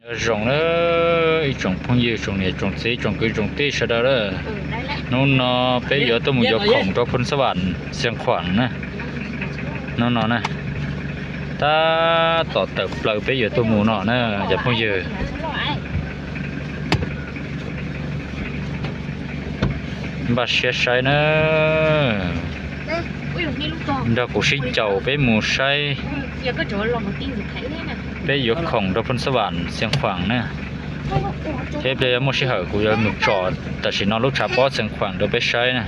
Zoo na, ib tsoom phooj ywg, tsoom niam tsoom txiv, tsoom kwv tsoom tij sawv daws na. Hnub no peb yuav tuaj mus yuav khoom rau Phoos Xab Vam, Xiav Khuam na. Hnub no na, tab tom tawm plaws peb yuav tuaj mus no na, cov phooj ywg. Npaj siab saib na. Nrog kuv sib caum peb mus saib. Peb yuav khoom rau Phoos Xab Vam, Xiav Khuam na. Thiab pliag muaj sij hawm kuv yuav mus tsom tam sim no lub tshav pob Xiav Khuam rau peb saib na.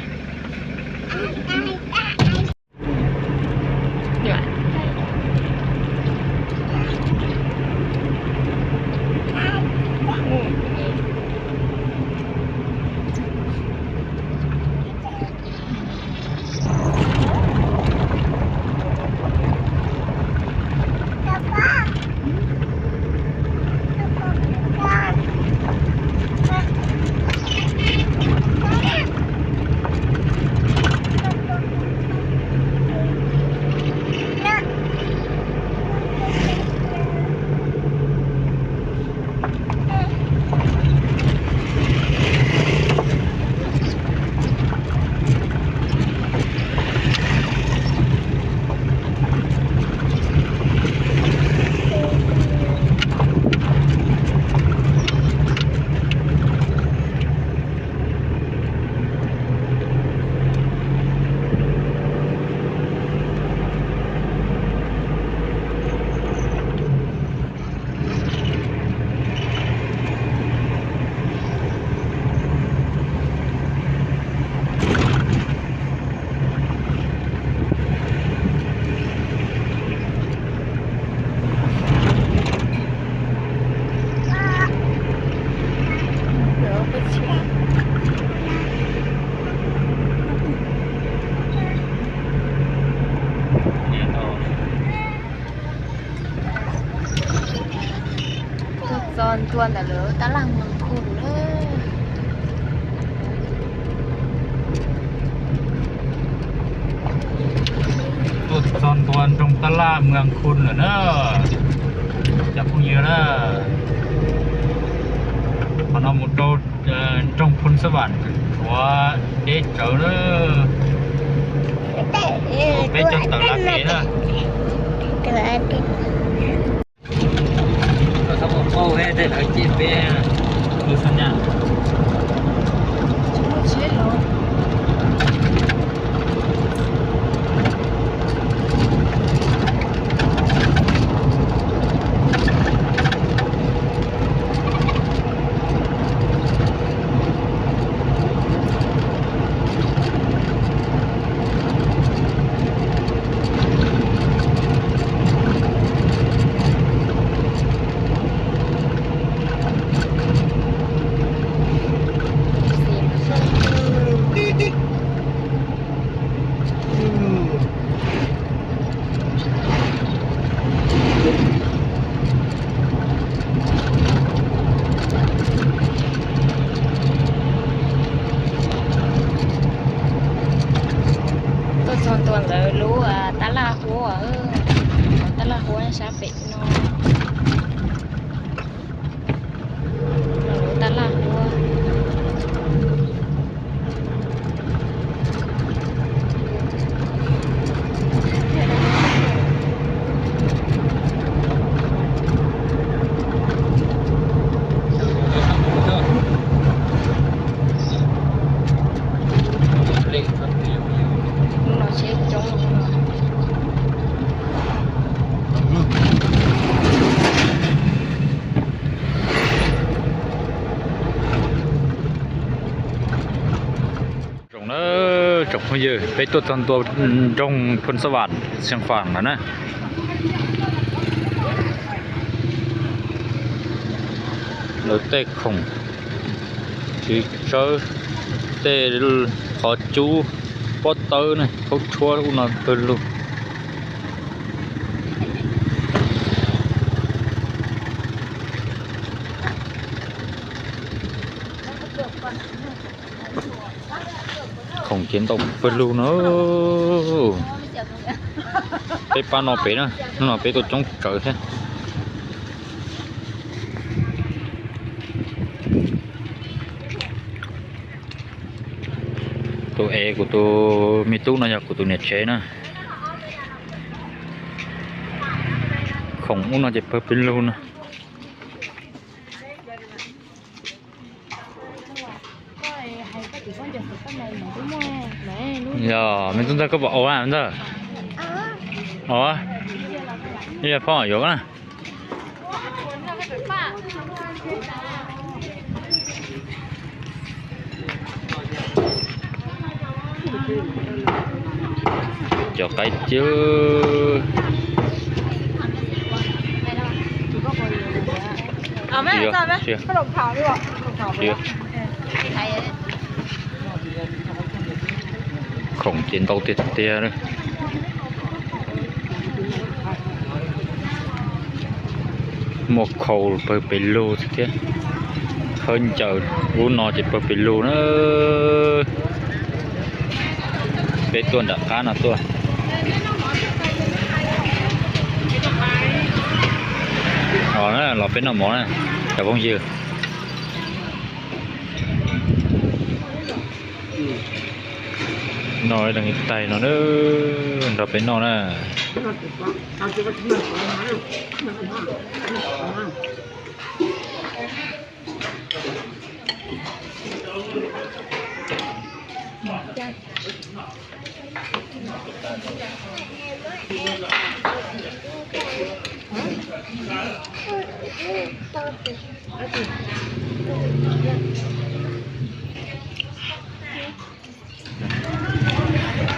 Tuaj txog ntua ntawm lawv tab laj Muas Khu na. Tuaj txog ntua nroog tab laj Muas Khu lawm na, cov phooj ywg na. Qhov no mus rau nroog Phoos Xab Vam tshuav deb tsawv na. Peb cov tawm laj kev na. Tuaj txog ntua ntawm lub tab laj Huab, tab laj Huab sab pem no. Lub tab laj Huab. Hnub no tsheb coob. Zoo na, tsoom phooj ywg, peb tuaj txog ntua nroog Phoos Xab Vam, Xiav Khuam lawm na. Lawv tej khoom, txiv tsawb, tej qhov cub, pob tawb ne, khaub tshuab ub no pawg lug. Khoom ces ntau pawg lug na. Peb pab no pem na, hnub no peb tuaj coob tsawv thiab. Tus ev kuv tus me tub no yog kuv tus niam tsev na. Khoom ub no ces pawg pes lug no. Yog me tub ntxawg koj puas aus a ntxawg? Aus, ib yog phob yuav na. Cov qaib cwb. Khoom ces ntau tiag tiag. Muaj khau pawg pes lug thiab. Khawb ncaws ub no ces pawg pes lug na. Peb tuaj nram qab no tuaj. Los peb noj mov na, cov phooj ywg. Noj ib leeg ib tais no nrog peb noj na.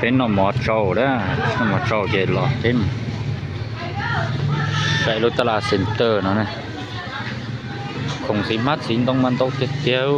Peb noj mov tsau na, noj mov tsau ces los peb saib lub taj laj center no na. Khoom txiv hmab txiv ntoo mas ntau tiag tiag.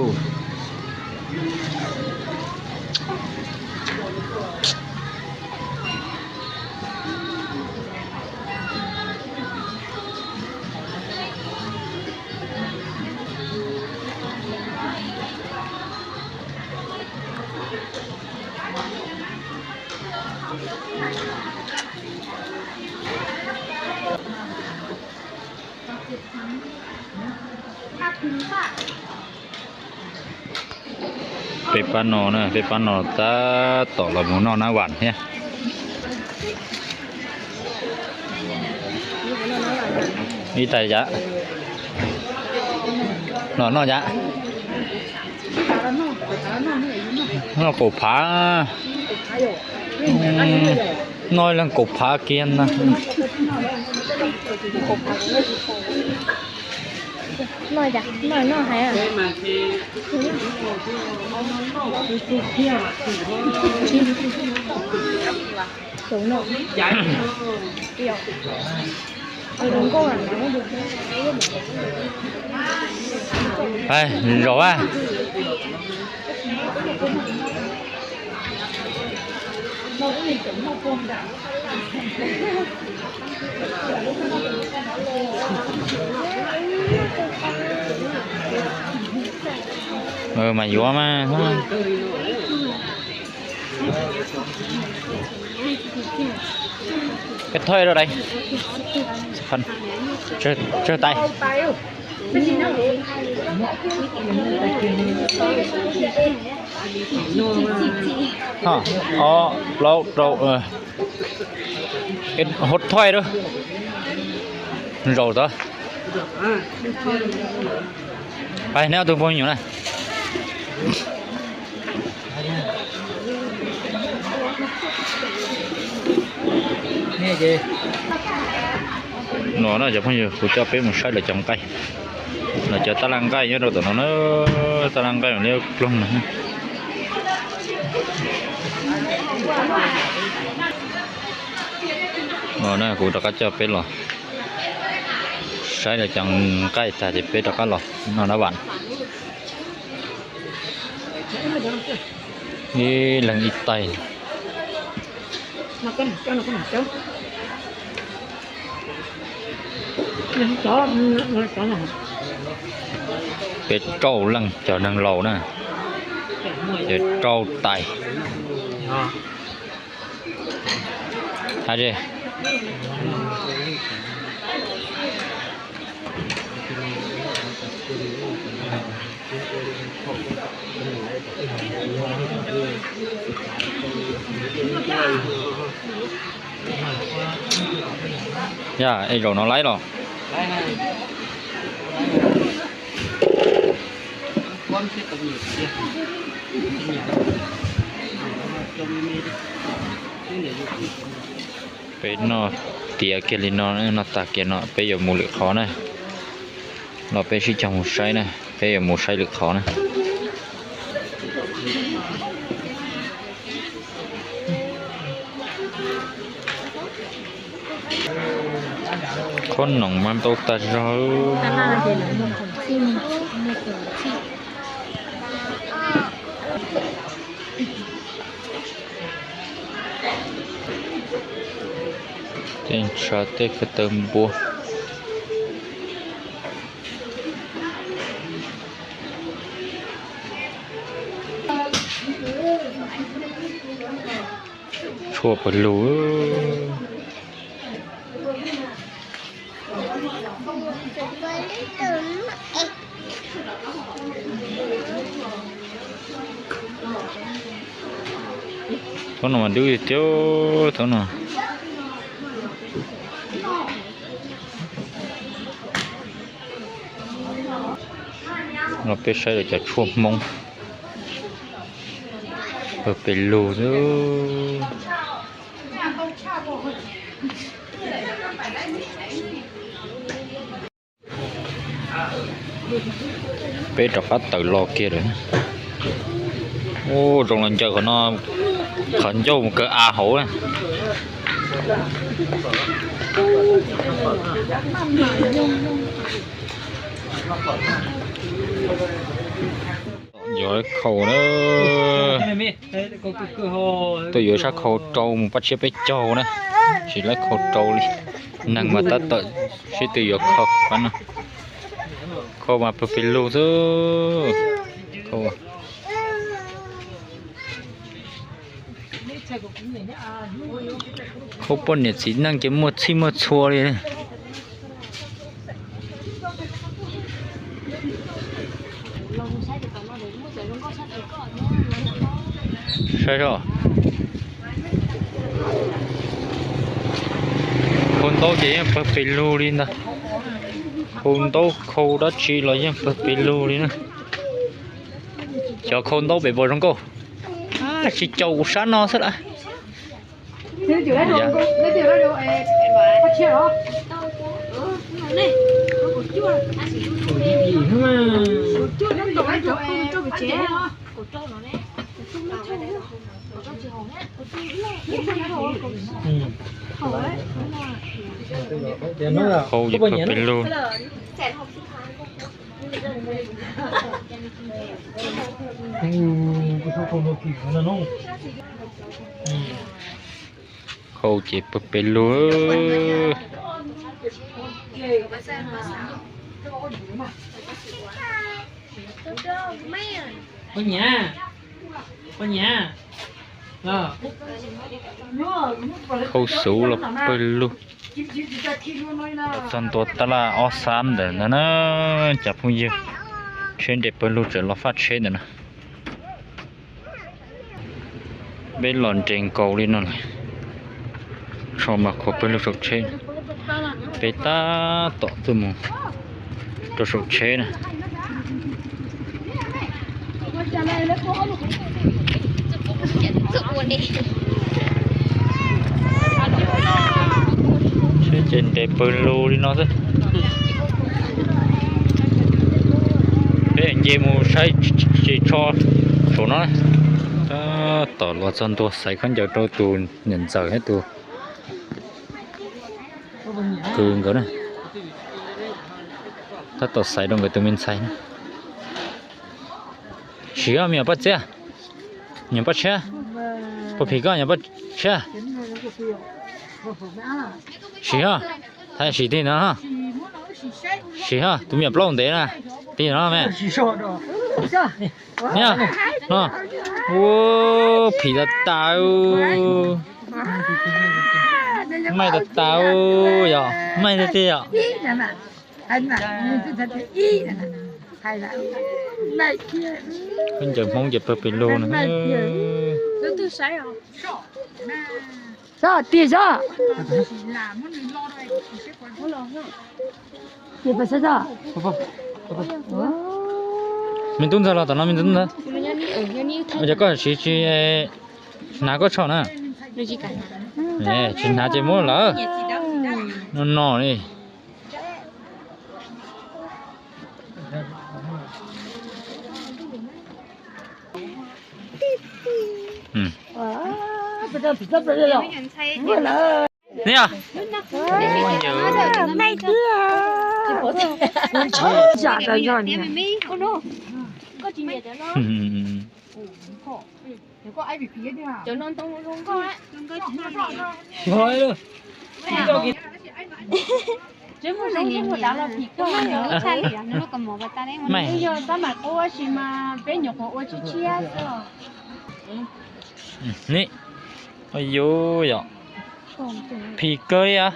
Peb pab no na, peb pab no tab tom los mus noj nab vam thiab. Ib tais yam, los noj yam, noj kaum phav, noj ib leeg kaum phav kiag na. Zaum a. Mas yuav mas. Cái thơi đâu đây? Phần. Trơ tay. Ho, o, plaub, rau, hột thơi đó. Zaum tod. Pais neb ob tug phooj ywg na. No na cov phooj ywg, kuv coj peb mus saib lawv cov nqaij. Lawv cov taj laj nqaij nyob rau tom no na, taj laj nqaij liab ploog no. No na kuv rov qab coj peb los saib lawv cov nqaij tag ces peb rov qab los noj nab vam. Ib leeg ib tais. Peb rau leej cov neeg laus na, ces rau tais. Hais Yog es zaum no laib los? Peb noj tiav kiag li no, noj tag kiag no peb yuav mus lwm qhov na. Los peb sib cog mus saib na, peb yuav mus saib lwm qhov na. Khob noom mas ntau tag zog. Tej ntshav tej ko taw npua. Tshuaj pawg lug. Thaub no mas dub tiag, thaub no. Los peb saib lawv cov tshuaj Hmoob pawg pes lug xwb. Peb rov qab tawm los kiag lawm. Ua zoo los ncaws qhov no, qhov ncauj mus kawg av hauv na. Yuav khau na. Tuaj yuav sab khau rau mus pab tshiab peb caug na. Tsis laib khau rau li. Neeg mas tab tom sib tw yuav khau pab no. Khau mas pawg pes lug xwb. Khau Khau poj niam txiv neej ces muaj txhij muaj txhua li. Saib os. Khau ntaub ces yeej pawg pes lug li ntag. Khau ntaub khau dab tsi los yeej pawg pes lug li na. Xyov khau ntaub pem puas zoo nkauj. Tsis caum kuv sab no xwb las. Khau ces pawg pes lug. Khau ces pawg pes lug. Khau xuv los pawg lug. Los txog ntua tab laj ob xab ntawm no na, cov phooj ywg, tsheb nres pawg lug tseem los faj tsheb ntawm no. Peb los nres nkaus li no lawm, tsho mas khuam pawg lug saum tsheb. Peb tab tom tuaj mus rau saum tsheb na. Tsheb ces nres pawg lug li no xwb. Peb nce mus saib tsis tsho saum no. Tab tom los txog ntua xaiv khaub ncaws rau tus niam ntxawm thiab tus kwv nkawd na. Tab tom xaiv rau nkawd tus me ntxhais na. Siv os me nyuam poj txiab, nyuam poj tshiab, puas phim koj nyuam poj tshiab? Siv os, thaij siv tig no. Siv os, tus me nyuam plaub ntev na, tig no me. Niam, no, ua phim tas tas. Maij tas tas yom, maij tiag tiag yom. Peb ncaws Hmoob ces pawg pes lug na. Txhob tiag txhob. Me tub ntxawg los tom no me tub ntxawg. Ua cas koj siv tsis hnav koj tsho na? Tsis hnav ces muab lawm. No no li. Ni os. Ni, yuav yog phim kawg li as.